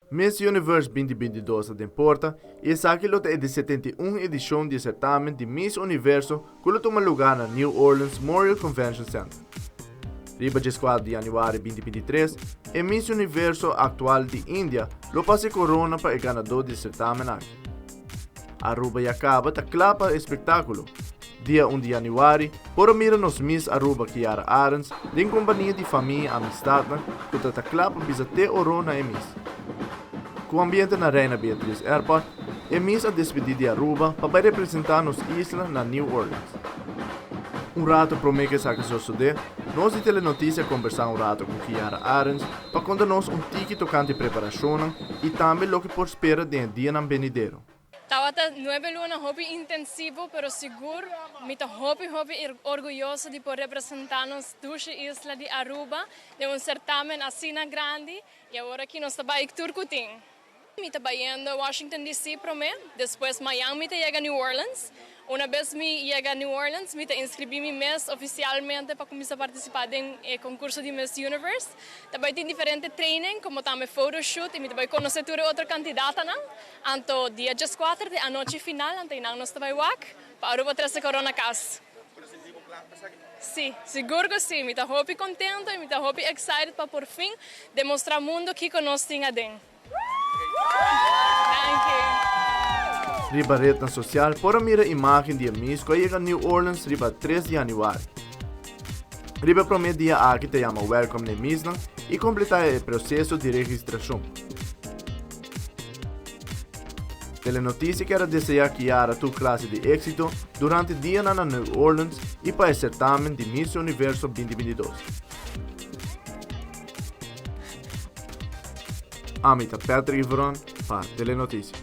Miss Universe 2022 ta den porta y esaki lo ta e di 71 edicion di e certamen di Miss Universo cu lo tuma lugar na New Orleans Morial Convention Center. Riba 14 di januari 2023, e Miss Universo actual di India lo pasa e corona pa e ganador di e certamen aki. Aruba ya caba ta cla pa e espectaculo. Dia un di januari por a mira nos Miss Aruba Kiara Arends den compania di famia y amistadnan cu ta ta cla pa bisa te oro na e Miss. Cu ambiente na Reina Beatriz Airport, e Miss a despedi di Aruba pa bay representa nos isla na New Orleans. Un rato prome cu esaki sosode, nos di Telenoticia a combersa un rato cu Kiara Arends pa conta nos un tiki tocante preparacionnan y tambe loke por spera den e dianan benidero. Tabata nuebe luna hopi intensivo, pero sigur mi ta hopi hopi orguyoso di por representa nos dushi isla di Aruba den un certamen asina grandi y awor aki nos ta bay tur cu tin. Mi ta bayendo Washington DC prome, despues mayan mi ta yega New Orleans. Una bes mi yega New Orleans mi ta inscribi mi mes oficialmente pa cuminsa participa den e concurso di Miss Universe. Ta bay tin diferente training como tambe photoshoot y mi ta bay conoce tur e otro candidatanan. Anto dia dieskuater di anochi final anto einan nos ta bai wak pa Aruba trese corona cas. Si, sigur cu si. Mi ta hopi contento y mi ta hopi excited pa por fin demostra mundo kico nos tin aden. Danki. Riba rednan social por a mira imagen di e Miss cu a yega New Orleans riba tres di januari. Riba e prome dia aki ta yama welcome na e Missnan y completa e proceso di registracion. Telenoticia kier a desea Kiara tur clase di exito durante dianan na New Orleans y pa e certamen di Miss Universo 2022. Ami ta Patrick Iveron pa Telenoticia.